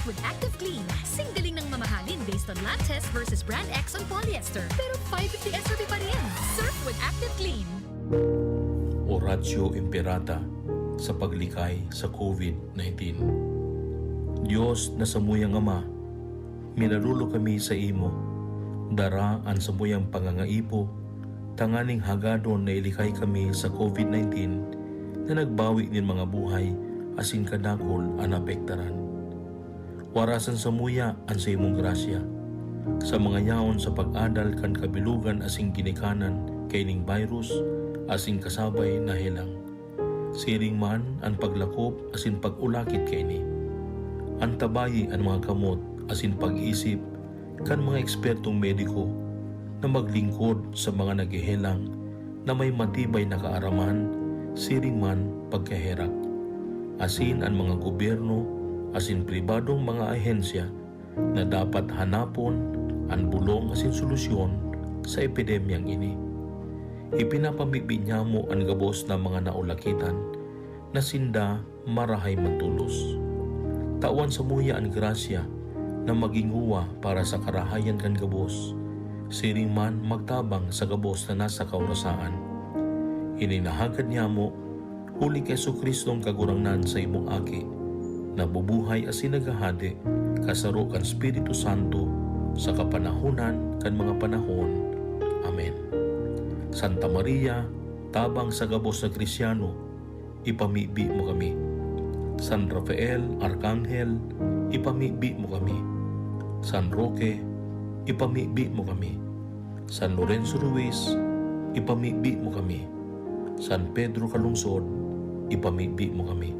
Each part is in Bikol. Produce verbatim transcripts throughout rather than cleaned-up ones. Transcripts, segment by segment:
With Active Clean, singgaling ng mamahalin based on lab test versus brand X on polyester. Pero five fifty S R P pa rin. Surf with Active Clean. Oratio Imperata sa paglikay sa covid nineteen. Dios na samuyang Ama, minaluluyo kami sa imo. Dara an samuyang pangangaipo tanganing hagadon na ilikay kami sa covid nineteen na nagbawi nin mga buhay asin kadakul an naapektaran. Warasan samuya an saimong grasya sa mga yaon sa pag-adal kan kabilogan asin ginikanan kaining virus asin kasabay na helang. Siring man an paglakop asin pag-ulakit kaini. Antabayi an mga kamot asin pag-isip kan mga ekspertong mediko na maglingkod sa mga naghehelang na may matibay na kaaraman, siring man pagkaherak. Asin an mga gobyerno asin pribadong mga ahensya na dapat hanapon an bolong asin solusyon sa epidemyang ini. Ipinapamibi niyamo an gabos na mga naulakitan na sinda marahay man tolos. Tawan samuya an grasya na magin uwa para sa karahayan kan gabos, siring man magtabang sa gabos na nasa kaorasaan. Ini nahagad niyamo huli ki Jesu-Cristong Kagurangnan, saimong Aki, na bubuhay asin naghahade kasaro kan Espiritu Santo sa kapanahonan kan mga panahon. Amen. Santa Maria, tabang sa gabos na Kristiano, ipamibi mo kami. San Rafael, Arkanghel, ipamibi mo kami. San Roque, ipamibi mo kami. San Lorenzo Ruiz, ipamibi mo kami. San Pedro Calungsod, ipamibi mo kami.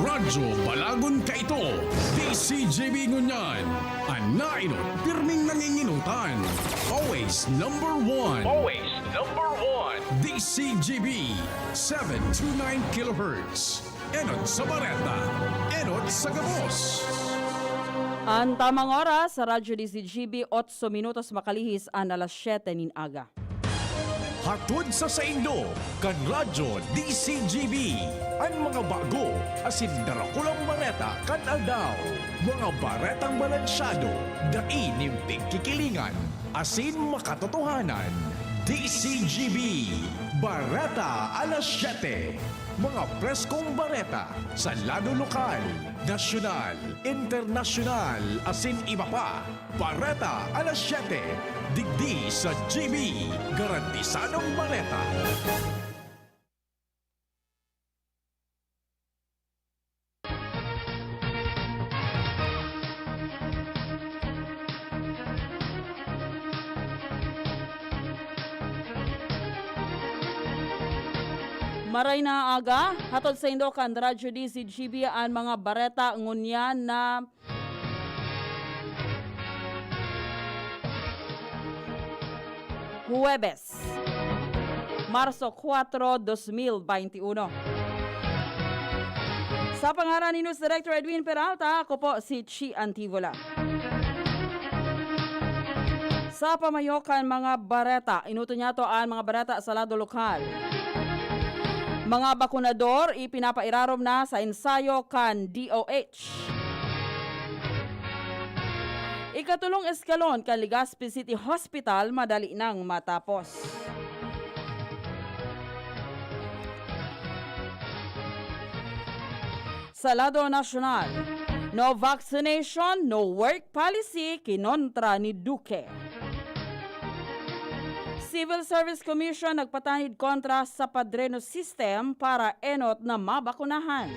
Radyo Balagon Kaito, D C G B ngunyan, an nainot pirming nanginginotan. Always number one. Always number one. D C G B, seven two nine kilohertz. Enot sa bareta, enot sa gabos. An tamang oras sa Radyo D C G B, otso minutos makalihis an alas siyete nin aga. Hatod sa saindo kan Radyo D C G B, an mga bago asin darakulang bareta kan aldaw. Mga baretang balansyado, dai nin pigkikilingan, asin makatotohanan. D C G B, Bareta Alas Siyete. Mga preskong bareta sa lado lokal, nasyonal, internasyonal, asin iba pa. Bareta Alas Siyete, digdi sa G B, garantisadong bareta. Maray na aga, hatod saindo kan Radyo D C G B an mga bareta ngunyan na Huwebes, Marso kuwatro, dos mil baynte uno. Sa pangaran ni News Director Edwin Peralta, ako po si Chi Antivola. Sa pamayo kan mga bareta, inuto niyato an mga bareta sa lado lokal. Mga bakunador, ipinapairarom na sa ensayo kan D O H. Ikatolong eskalon kan Legazpi City Hospital madali nang matapos. Sa lado nasyonal, no vaccination, no work policy kinontra ni Duque. Civil Service Commission nagpatanid kontra sa padrino system para enot na mabakunahan.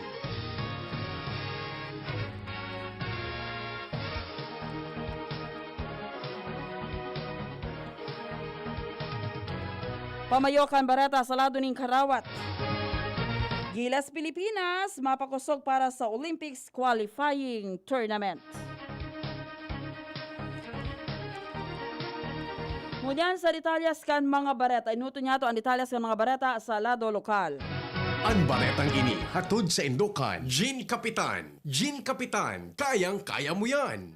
Pamayo kan bareta sa lado nin karawat. Gilas Pilipinas mapakosog para sa Olympics qualifying tournament. Ngunyan sa detalyes kan mga bareta, inuto niyato an detalyes kan mga bareta sa lado lokal. An baretang ini hatod saindo kan Gin Kapitan. Gin Kapitan, kayang-kaya mo yan!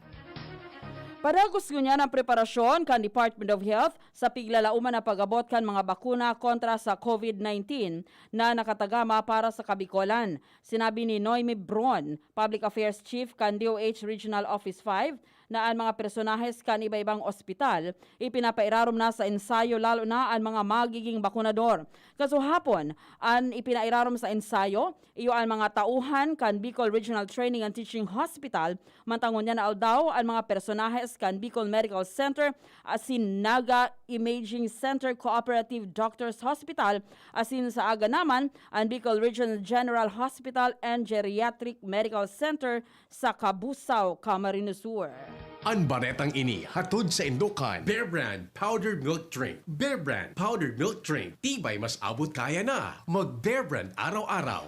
Padagos ngunyan ang preparasyon kan Department of Health sa piglalauman na pag-abot kan mga bakuna kontra sa COVID nineteen na nakatagama para sa Kabikolan. Sinabi ni Noemi Bron, Public Affairs Chief kan D O H Regional Office five, na an mga personahes kan iba-ibang ospital ipinapairarom na sa ensayo, lalo na an mga magiging bakunador. Kasuhapon, an ipinairarom sa ensayo, iyo an mga tauhan kan Bicol Regional Training and Teaching Hospital, mantang ngunyan na aldaw an mga personahes kan Bicol Medical Center asin Naga Imaging Center Cooperative Doctors Hospital, asin sa aga naman an Bicol Regional General Hospital and Geriatric Medical Center sa Cabusao, Camarines Sur. An baretang ini hatod saindo kan Bear Brand Powdered Milk Drink. Bear Brand Powdered Milk Drink. Tibay mas abot kaya na. Mag Bear Brand araw-araw.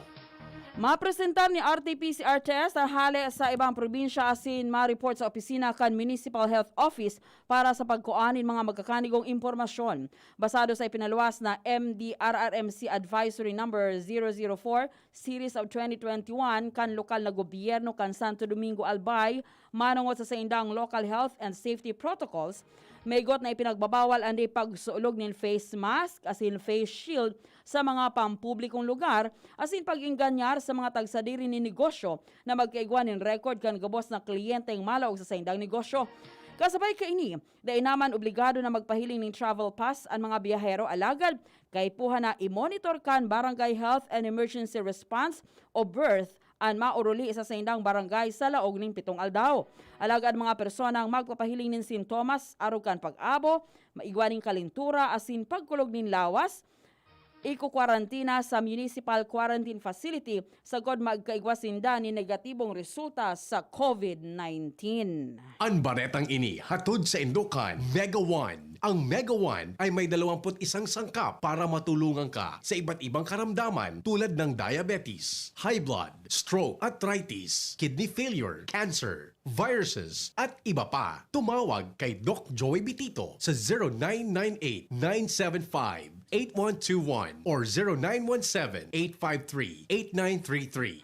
Mapresentar ni R T P C R test hale sa ibang probinsya asin ma-report sa opisina kan Municipal Health Office para sa pagkuha nin mga magkakanigong impormasyon. Basado sa ipinaluwas na M D R R M C Advisory Number zero zero four, Series of twenty twenty-one kan lokal na gobyerno kan Santo Domingo, Albay, manongod sa saindang local health and safety protocols, maygot na ipinagbabawal an di pagsuolog nin face mask asin face shield sa mga pampublikong lugar, asin pag-engganyar sa mga tagsadiri nin negosyo na magkaigwa nin record kan gabos na kliyenteng malaog sa saindang negosyo. Kasabay kaini, dai naman obligado na magpahiling nin travel pass an mga biyahero, alagad kaipuhan na i-monitor kan Barangay Health and Emergency Response o BERT an mauruli sa saindang barangay sa laog nin pitong aldaw. Alagad mga personang magpapahiling nin sintomas arog kan pag-abo, maigwa nin kalentura asin pagkulog nin lawas, ikukwarantina sa Municipal Quarantine Facility sagkod magkaigwa sinda nin negatibong resulta sa COVID nineteen. An baretang ini hatod saindo kan Mega One. Ang Mega One ay may dalawampu't isang sangkap para matulungan ka sa iba't ibang karamdaman tulad ng diabetes, high blood, stroke, arthritis, kidney failure, cancer, viruses, at iba pa. Tumawag kay Doc Joey Bitito sa zero nine nine eight, nine seven five, eight one two one or zero nine one seven, eight five three, eight nine three three.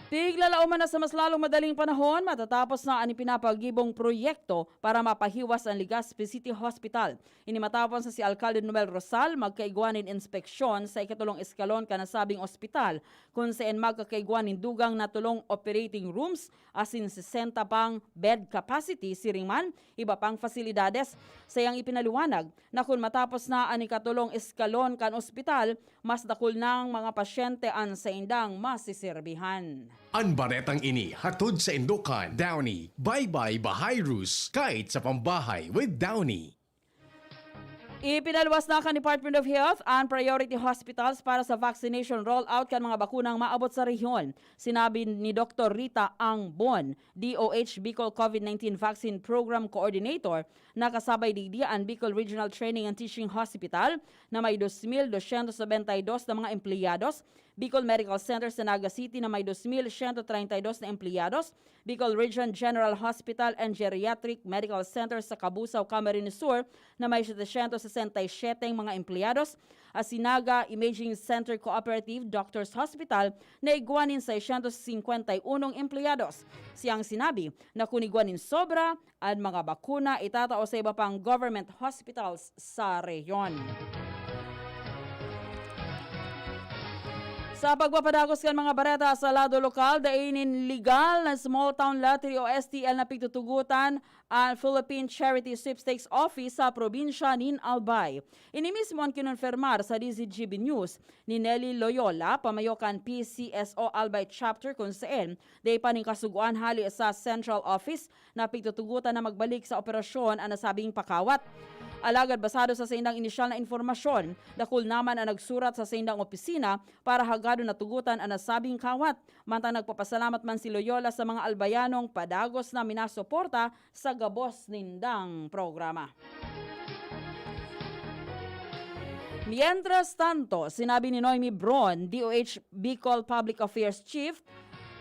Piglalauman na sa mas lalong madaling panahon, matatapos na an ipinapagibong proyekto para mapahiwas an Legazpi City Hospital. Ini matapos na si Alcalde Noel Rosal magkaigwa nin inspeksyon sa ikatulong eskalon kan nasabing ospital, kun saen magkakaigwa nin dugang na tolong operating rooms asin sesenta pang bed capacity, siring man iba pang fasilidades. Sa iyang ipinaliwanag na kun matapos na an ikatulong eskalon kan ospital, mas dakul nang mga pasyente an saindang masiserbihan. An baretang ini hatod saindo kan Downy. Bye-bye Bahayrus, kahit sa pambahay with Downy. Ipinaluwas na kan Department of Health an priority hospitals para sa vaccination rollout kan mga bakunang maabot sa rehiyon. Sinabi ni Doktor Rita Angbon, D O H Bicol COVID nineteen Vaccine Program Coordinator, na kasabay digdi an Bicol Regional Training and Teaching Hospital na may dos mil dosyentos nobenta y dos na mga empleyados, Bicol Medical Center sa Naga City na may dos mil siyento treinta y dos na empleyados, Bicol Region General Hospital and Geriatric Medical Center sa Cabusao, Camarines Sur na may setecientos sesenta y siyete mga empleyados, asin Naga Imaging Center Cooperative Doctors Hospital na igwa nin seiscientos cincuenta y uno empleyados. Siyang sinabi na kun igwa nin sobra, an mga bakuna itatao sa iba pang government hospitals sa rehiyon. Sa pagpapadagos kan mga bareta sa lado lokal, dai nin legal na small town lottery o S T L na pigtutugotan an Philippine Charity Sweepstakes Office sa probinsya nin Albay. Ini mismo an kinonfirmar sa D Z G B News ni Nelly Loyola, pamayo kan P C S O Albay Chapter, kun saen dai pa nin kasugoan hale sa Central Office na pigtutugotan na magbalik sa operasyon an nasabing pakawat. Alagad basado sa saindang inisyal na impormasyon, dakul naman an nagsurat sa saindang opisina para hagadon na tugotan an nasabing kawat. Mantang nagpapasalamat man si Loyola sa mga Albayanong padagos na minasuporta sa gabos nindang programa. Mientras tanto, sinabi ni Noemi Bron, D O H Bicol Public Affairs Chief,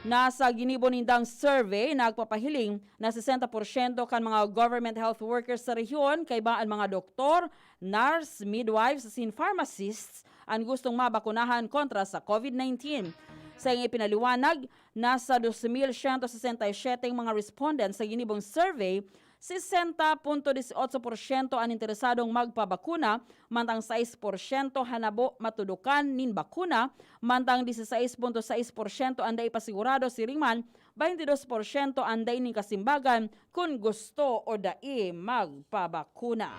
na sa ginibo nindang survey, nagpapahiling na sesenta porsyento kan mga government health workers sa rehiyon kaiba an mga doktor, nurse, midwives, asin pharmacists an gustong mabakunahan kontra sa COVID nineteen. Sa iyang ipinaliwanag, nasa dos mil siyento sesenta y siyete mga respondents sa ginibong survey Sesenta punto dieciocho porsyento an interesadong magpabakuna, mantang sais porsyento hanabo matudokan nin bakuna, mantang dieciséis punto sais porsyento an dai pa sigurado, siring man, baintidos porsyento an dai nin kasimbagan kun gusto o dai magpabakuna.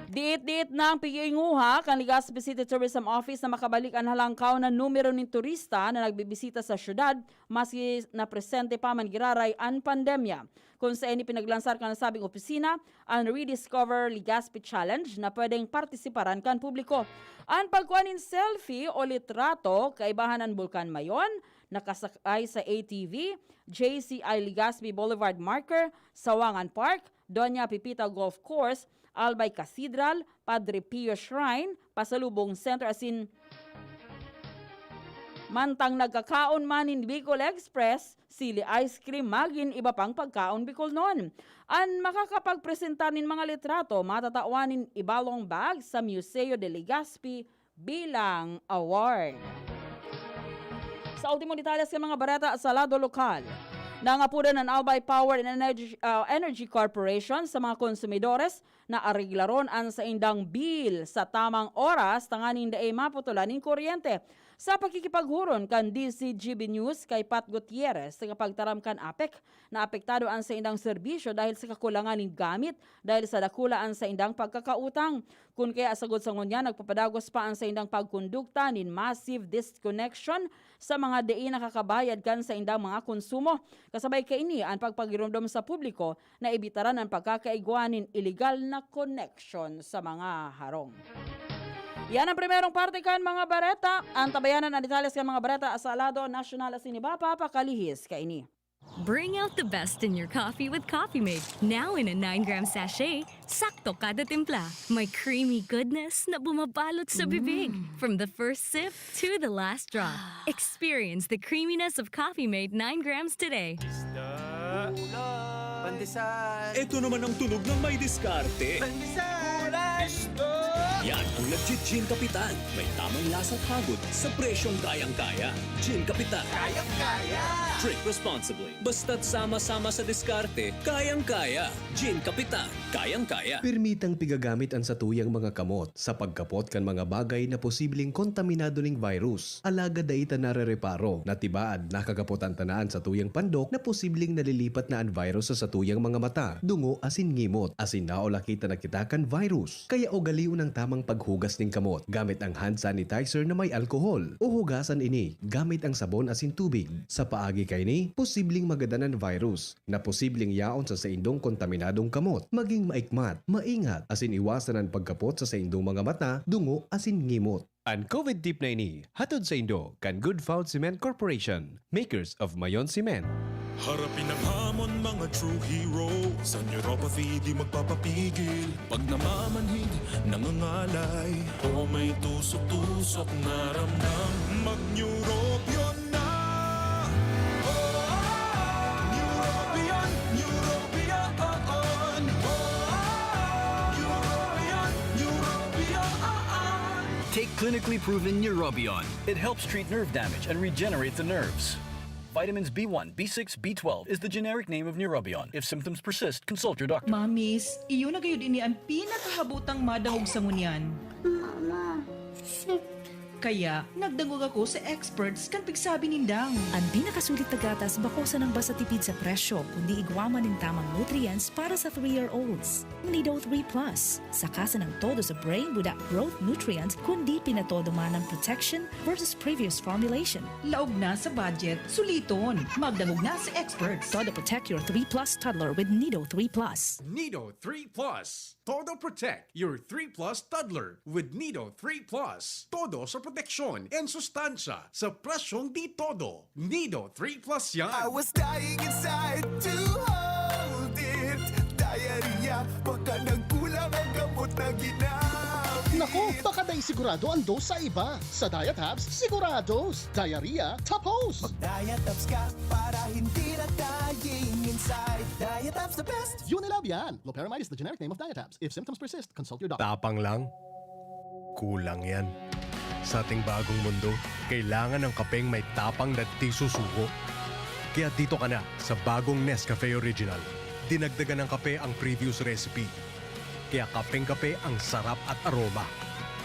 Diit-diit nang pighihinguha kan Legazpi City Tourism Office na makabalik an halangkaw na numero nin turista na nagbibisita sa syudad, maski na presente pa man giraray an pandemya. Kun sa ini, pinaglansar kan nasabing opisina an Rediscover Legazpi Challenge na pwedeng partisiparan kan publiko. An pagkua nin selfie o litrato kaibahan an Bulkan Mayon, nakasakay sa A T V, J C I Legazpi Boulevard Marker, Sawangan Park, Doña Pepita Golf Course, Albay Cathedral, Padre Pio Shrine, Pasalubong Center asin mantang nagkakaon man nin Bicol Express, sili ice cream, magin iba pang pagkaon Bicolnon. An makakapagpresentar nin mga litrato matatawan nin Ibalong Bag sa Museo de Legazpi bilang award. Sa ultimong detalye sa mga bareta sa lado lokal, nangapudan an Albay Power and Energy, ah, Energy Corporation sa mga konsumidores na areglaron an saindang bill sa tamang oras tanganing dai maputolan nin kuryente. Sa pakikipaghuron kan D Z G B News kay Pat Gutierrez, tagapagtaram kan APEC, na apektado an saindang serbisyo dahil sa kakulangan nin gamit dahil sa dakula an saindang pagkakautang. Kun kaya sagkod sa ngunyan, nagpapadagos pa an saindang pagkondukta nin massive disconnection sa mga dai nakakabayad kan saindang mga konsumo. Kasabay kaini an pagpagiromdom sa publiko na ibitaran an pagkakaigwa nin iligal na koneksyon sa mga harong. Yan ang primerong parte kan mga bareta. Antabayanan an detalye kan mga bareta sa lado nasyonal asin iba pa pakalihis kaini. Bring out the best in your coffee with Coffee Mate. Now in a nine gram sachet, sakto kada timpla. May creamy goodness na bumabalot sa bibig. From the first sip to the last drop, experience the creaminess of Coffee Mate nine grams today. Isda. Pandesal. Ito naman ang tunog ng may diskarte. Pandesal. Isda. Yan ang nagji-Gin Kapitan. May tamang lasa at hagod sa presyong kayang-kaya. Gin Kapitan. Kayang-kaya. Drink responsibly. Basta't sama-sama sa diskarte, kayang-kaya. Gin Kapitan. Kayang-kaya. Pirmitang pigagamit an satuyang mga kamot sa pagkapot kan mga bagay na posibleng kontaminado ning virus. Alagad dai ta narereparo na tibaad nakakapotan ta na an satuyang pandok na posibleng nalilipat na an virus sa satuyang mga mata, dungo asin ngimot, asin naulakita na kita kan virus. Kaya ugalion ang tamang paghugas nin kamot gamit ang hand sanitizer na may alkohol, o hugasan ini gamit ang sabon asin tubig. Sa paagi kaini, posibleng magadan an virus na posibleng yaon sa saindong kontaminadong kamot. Maging maikmat, maingat, asin iwasan an pagkapot sa saindong mga mata, dungo, asin ngimot. An COVID tip na ini, hatod saindo kan Good Found Cement Corporation, makers of Mayon Cement. Harapin ang hamon, mga true hero. Sa neuropathy di magpapapigil. Pag namamanhid, nangangalay, o may tusok-tusok na ramdam, mag-Neurobion na! Neurobion, Neurobion, Neurobion, Neurobion. Take clinically proven Neurobion. It helps treat nerve damage and regenerate the nerves. Vitamins B one, B six, B twelve is the generic name of Neurobion. If symptoms persist, consult your doctor. Mamis, iyo na gayud ini an pinakahabotang madangog sa ngunyan. Mama, sick. Kaya, nagdangog ako sa experts kan pigsabi nindang. An pinakasulit na gatas bako sanang basta tipid sa presyo, kundi igwa man nin tamang nutrients para sa three-year-olds. Nido three plus, saka sanang todo sa brain without growth nutrients, kundi pinatodo man ang protection versus previous formulation. Laog na sa budget, suliton. Magdangog na sa experts. Todo protect your three plus toddler with Nido three plus. Nido three plus. Todo protect your three plus toddler with Nido three plus. Todo sa proteksyon and sustansya sa presyong di todo. Nido three plus yan. I was dying inside to hold it. Diarrhea, baka nagkulang ang gamot na ginamit. Naku, baka dai sigurado ang dose sa iba. Sa Diatabs, sigurados. Diarrhea, tapos! Mag-Diatabs ka para hindi na dying inside. Diatabs the best! Unilab yan! Loperamide is the generic name of Diatabs. If symptoms persist, consult your doctor. Tapang lang? Kulang yan. Sa ating bagong mundo, kailangan ng kapeng may tapang na di susuko. Kaya dito ka na sa bagong Nescafe Original. Dinagdagan ng kape ang previous recipe. Kaya kapeng-kape ang sarap at aroma.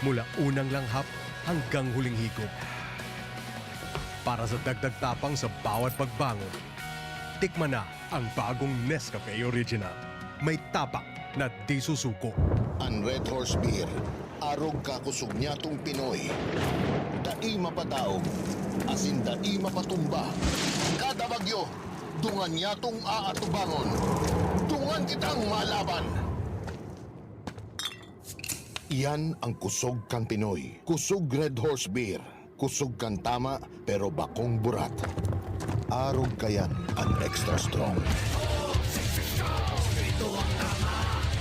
Mula unang langhap hanggang huling higop. Para sa dagdag tapang sa bawat pagbangon, tikman na ang bagong Nescafe Original. May tapak na di susuko. An Red Horse Beer, arog ka kusog nyatong Pinoy. Dai mapadaog, asin dai mapatumba. Kada bagyo, dungan nyatong aatubangon. Dungan kitang malaban. Iyan ang kusog kan Pinoy. Kusog Red Horse Beer. Kusog kan tama, pero bakong burat. Arog kayan an extra strong.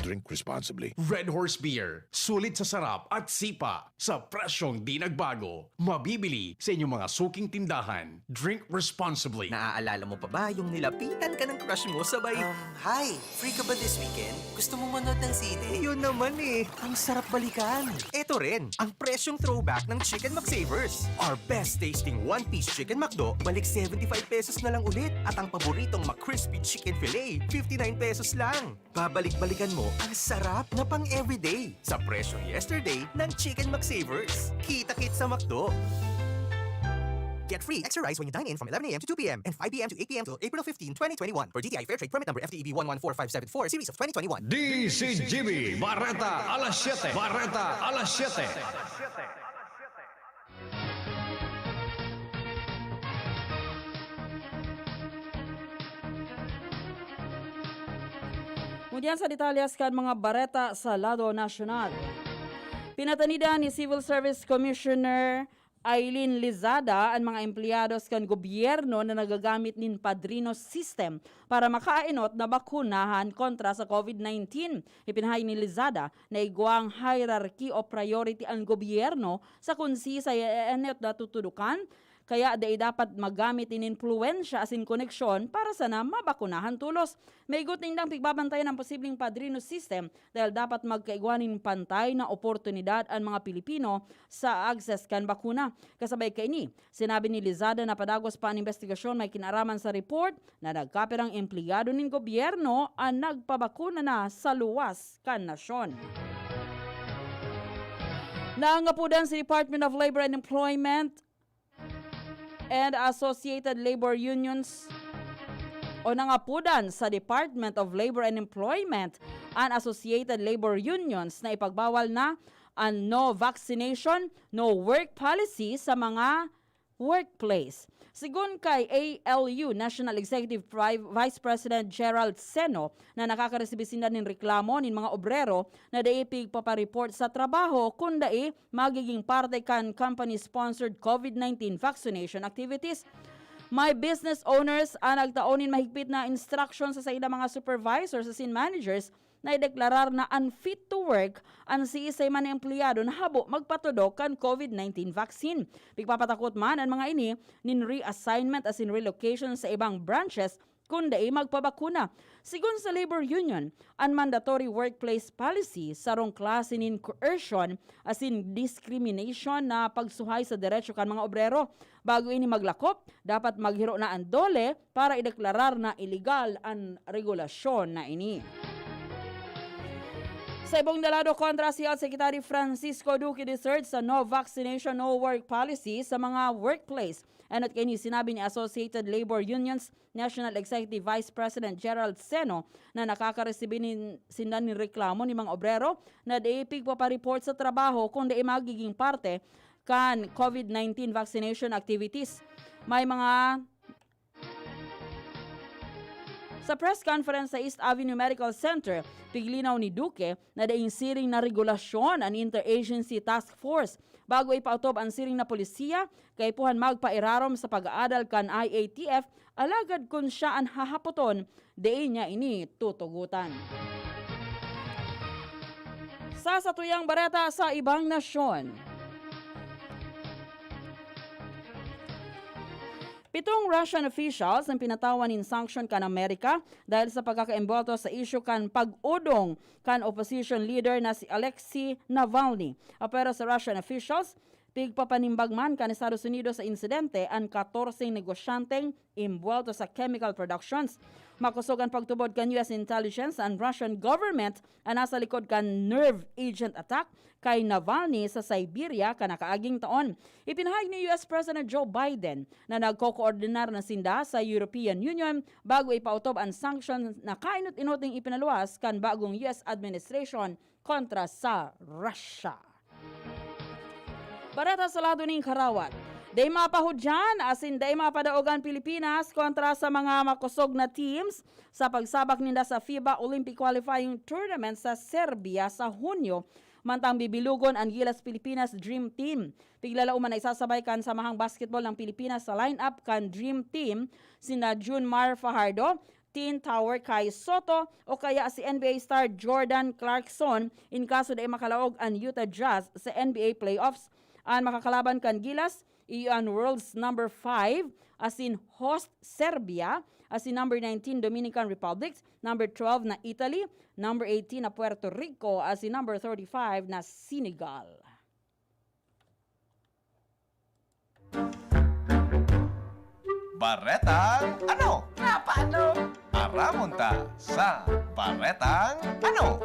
Drink responsibly. Red Horse Beer. Sulit sa sarap at sipa. Sa presyong di nagbago. Mabibili sa inyong mga suking tindahan. Drink responsibly. Naaalala mo pa ba yung nilapitan ka ng crush mo sabay, Um, hi! Free ka ba this weekend? Gusto mong manood ng sine? Yun naman eh! Ang sarap balikan! Eto rin, ang presyong throwback ng Chicken McSavers. Our best tasting one-piece Chicken McDo, balik seventy-five pesos na lang ulit. At ang paboritong McCrispy Chicken Fillet, fifty-nine pesos lang. Babalik-balikan mo ang sarap na pang-everyday sa presyong yesterday ng Chicken McSavers. Kita-kit sa McDo! Get free extra rice when you dine in from eleven a m to two p m and five p m to eight p m till April fifteen, twenty twenty-one. Per D T I Fair Trade Permit Number F T E B one one four five seven four, Series of twenty twenty-one. D C G B, Bareta alas siyete. Bareta alas siyete. Ngunyan sa detalyes kan mga bareta sa lado nasyonal. Pinatanidan ni Civil Service Commissioner Eileen Lizada an mga empleyados kan gobyerno na nagagamit nin Padrino system para makaaenot na bakunahan kontra sa COVID nineteen. Ipinahay ni Lizada na igwang hierarchy o priority an gobyerno sa kun siisay e-, eenot na tutudokan, kaya dai dapat maggamit nin impluwensya asin koneksyon para sana mabakunahan tolos. Maigot nindang pigbabantayan an posibleng Padrino system dahil dapat magkaigwa nin pantay na oportunidad an mga Pilipino sa access kan bakuna. Kasabay kaini, sinabi ni Lizada na padagos pa an imbestigasyon may kinaraman sa report na nagkapirang empleyado nin gobyerno an nagpabakuna na sa luwas kan nasyon. Nangapodan si Department of Labor and Employment and Associated Labor Unions o nangapodan sa Department of Labor and Employment and Associated Labor Unions na ipagbawal na an no vaccination, no work policy sa mga workplace. Sigon kay A L U National Executive Pri-, Vice President Gerald Seno na nakakaresibi sinda nin reklamo nin mga obrero na dai pigpapareport sa trabaho kun dai magiging parte kan company-sponsored COVID nineteen vaccination activities. May business owners an nagtao nin mahigpit na instruction sa saindang mga supervisors asin managers na ideklarar na unfit to work an siisay man na empleyado na habo magpatodok kan COVID nineteen vaccine. Pigpapatakot man an mga ini nin reassignment asin relocation sa ibang branches kun dai magpabakuna. Sigon sa labor union, an mandatory workplace policy sarong klase nin coercion asin discrimination na pagsuhay sa derecho kan mga obrero. Bago ini maglakop, dapat maghiro na an DOLE para ideklarar na iligal an regulasyon na ini. Sa ibong dalado, kontra si Health Secretary Francisco Duque the third sa no vaccination, no work policy sa mga workplace. Enot kaini sinabi ni Associated Labor Unions National Executive Vice President Gerald Seno na nakakaresibi nin, sinda nin reklamo ni mga obrero na di pigpapareport sa trabaho kun di magiging parte kan COVID nineteen vaccination activities. May mga Sa press conference sa East Avenue Medical Center, piglinaw ni Duque na daing siring na regulasyon an Interagency Task Force bago ipaotob an siring na polisiya, kaipuhan magpairarom sa pag-aadal kan I A T F, alagad kun siya an hahapoton, dai niya ini tutugotan. Sa satuyang bareta sa ibang nasyon, pitong Russian officials ang pinatawan nin sanction kan Amerika dahil sa pagkakaembwelto sa isyu kan pag-udong kan opposition leader na si Alexei Navalny. Apwera sa Russian officials, Tigpapanimbag man kan Estados Unidos sa insidente an katorseng negosyanteng imbuwelto sa chemical productions. Makosog an pagtubod kan U S intelligence na an Russian government an nasa likod kan nerve agent attack kay Navalny sa Siberia kan nakaaging taon. Ipinahayag ni U S President Joe Biden na nagkokoordinar na sinda sa European Union bago ipaotob an sanction na kainot-inoting ipinaluwas kan bagong U S administration kontra sa Russia. Bareta sa lado nin karawat. Dai mapahudyan asin dai mapadaog an Pilipinas kontra sa mga makosog na teams sa pagsabak ninda sa FIBA Olympic Qualifying Tournament sa Serbia sa Hunyo, mantang bibilugon an Gilas Pilipinas Dream Team. Piglalauman na isasabay kan Samahang Basketball ng Pilipinas sa lineup kan Dream Team sina Junmar Fajardo, Tin Tower Kai Soto o kaya si N B A star Jordan Clarkson in kaso dai makalaog an Utah Jazz sa N B A playoffs. An makakalaban kan Gilas, iyo an world's number five, asin host Serbia, asin number nineteen Dominican Republic, number twelve na Italy, number eighteen na Puerto Rico, asin number thirty-five na Senegal. Baretang ano? Nga paano? Aramon ta sa Baretang ano?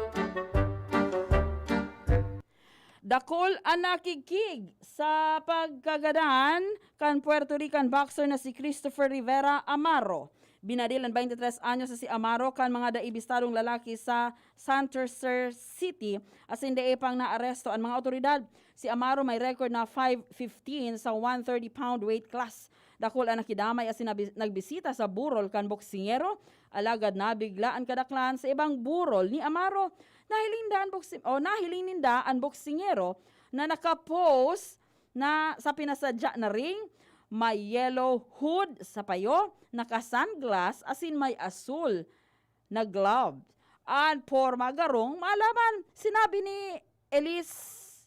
Dakul an nakigkig sa pagkagadan kan Puerto Rican boxer na si Christopher Rivera Amaro. Binadil an twenty-three anyos na si Amaro kan mga dai bistadong lalaki sa Santurce City asin dai pang naaresto an mga awtoridad. Si Amaro may record na five fifteen sa one thirty pound weight class. Dakul an nakidamay asin nabi- nagbisita sa burol kan boksingero, alagad nabigla an kadaklan sa ibang burol ni Amaro. Nahiling ninda an boksi- o nahiling ninda an boksingero na naka-pose na sa pinasadya na ring may yellow hood sa payo, naka-sunglass asin may asul na glove. An porma garong maalaman, sinabi ni Elise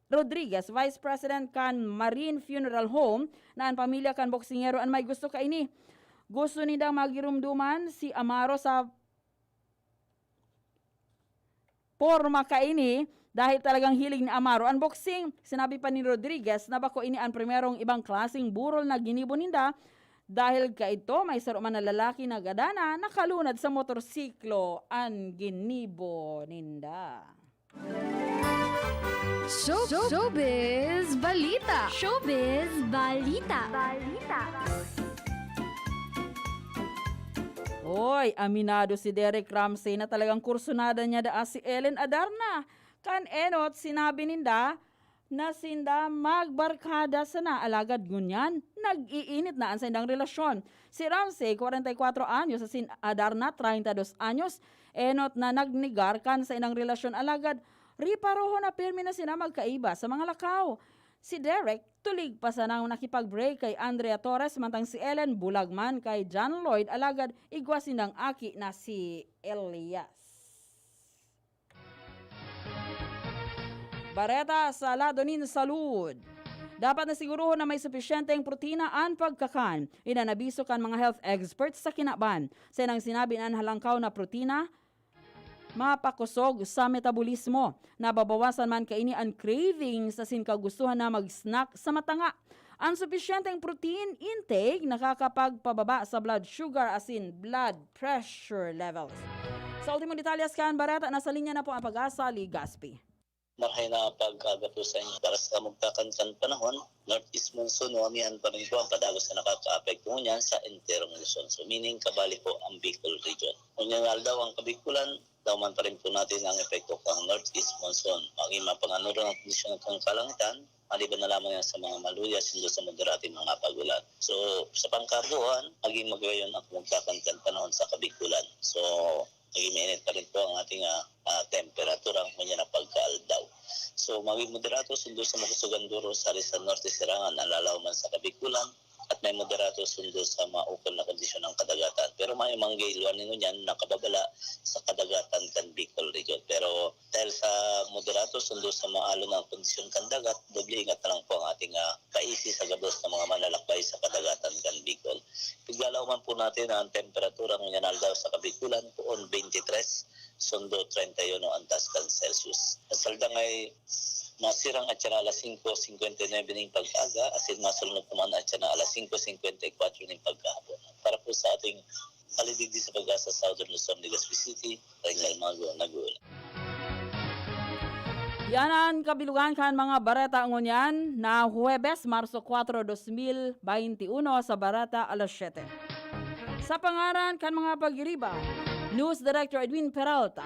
Rodriguez, Vice President kan Marine Funeral Home, na an pamilya kan boksingero an may gusto kaini. Gusto nindang magirumduman si Amaro sa porma kaini dahil talagang hilig ni Amaro an boxing. Sinabi pa ni Rodriguez na bako ini an primerong ibang klaseng burol na ginibo ninda. Dahil kaidto, may saro man na lalaki na gadana nakalunad sa motorsiklo an ginibo ninda. Show, Showbiz Balita! Showbiz Balita! Balita! Oy, aminado si Derek Ramsey na talagang kursunada niya daa si Ellen Adarna. Kan enot, sinabi ninda na sinda magbarkada sana, alagad ngunyan, nag-iinit na an saindang relasyon. Si Ramsey, kwarenta y kwatro anyos, asin Adarna, treinta y dos anyos, enot na nagnegar kan saindang relasyon, alagad riparohon na pirmi na sinda magkaiba sa mga lakaw. Si Derek, tulig pa sanang nakipag-break kay Andrea Torres, mantang si Ellen, bulag man kay John Lloyd, alagad igwa sindang aki na si Elias. Bareta sa lado nin salud. Dapat na siguruhon na may supisyenteng protina an pagkakan. Iyan an abiso kan mga health experts sa kinaban. Sa inang sinabi na an halangkaw na protina, mapakosog sa metabolismo. Nababawasan man kaini an cravings asin kagustuhan na mag-snack sa matanga. An supisyenteng protein intake nakakapagpababa sa blood sugar asin blood pressure levels. Sa ultimong detalyes kan bareta, nasa linya na po ang Pag-asa, Legazpi. Marahay na pagkagabi sa inyo. Para sa kamugtakan kan panahon, northeast monsoon, wamihan pa rin po ang padagos na nakakaapekto ngunyan sa enterong Luzon. So meaning, kabali po ang Bicol region. Ngunyan aldaw ang Kabikulan, dauman pa rin po natin ang epekto ng northeast monsoon. Maging mapanganurang ang kondisyon ng kalangitan, maliban na lamang yan sa mga maluya, sundo sa moderate mga pagulan. So, sa pangkabuuan, maging magayon ang kamugtakan kan panahon sa Kabikulan. So, maging mainit pa rin po ang ating ah, ah, temperatura ngunyan na pagkaaldaw. So, maging moderato sundo sa makusugan duro sa sa norte sirangan, alalaw man sa Kabikulan, at may moderato sundo sa maukol na kondisyon ng kadagatan. Pero may manggay luwan ninyo niyan nakababala sa kadagatan kan Bicol region. Pero dahil sa moderato sundo sa maalon ang kondisyon kan dagat, doble ingat na lang po ang ating ah, kaisi sa gabos na mga manlalakbay sa kadagatan kan Bicol. Piglalauman po natin ang temperatura ngunyan aldaw sa Kabikulan, poon twenty-three, sundo thirty-one ang taskan Celsius. Sa Saldangay, Masirang atyan na alas singko singkwenta y nuebe ning pag-aga, asin masulunod naman atyan na alas singko singkwenta y kwatro ning pagkahapon. Para po sa ating halidigdi sa Pag-asa, Southern Luzon, Legazpi City, Rey Calmago, nag-uulat. Yan an kabilugan kan mga bareta ngunyan na Huwebes, Marso kwatro, dos mil baynte uno, sa Bareta Alas Siyete. Sa pangaran kan mga pagiriba, News Director Edwin Peralta,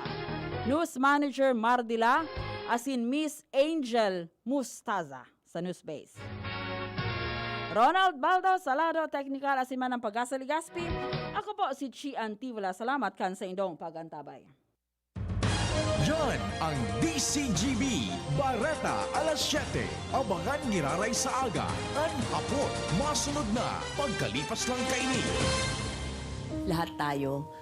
News Manager Mardila, asin Miss Angel Mustaza sa Newsbase. Ronald Baldo Salado, teknikal asin man ang Pag-asa Legazpi. Ako po si Chi Antivola. Salamat kan saindong pag-antabay. Yan ang D C G B, Bareta Alas Siyete. Abangan giraray sa aga, an hapot. Masunod na, pagkalipas lang kaini. Lahat tayo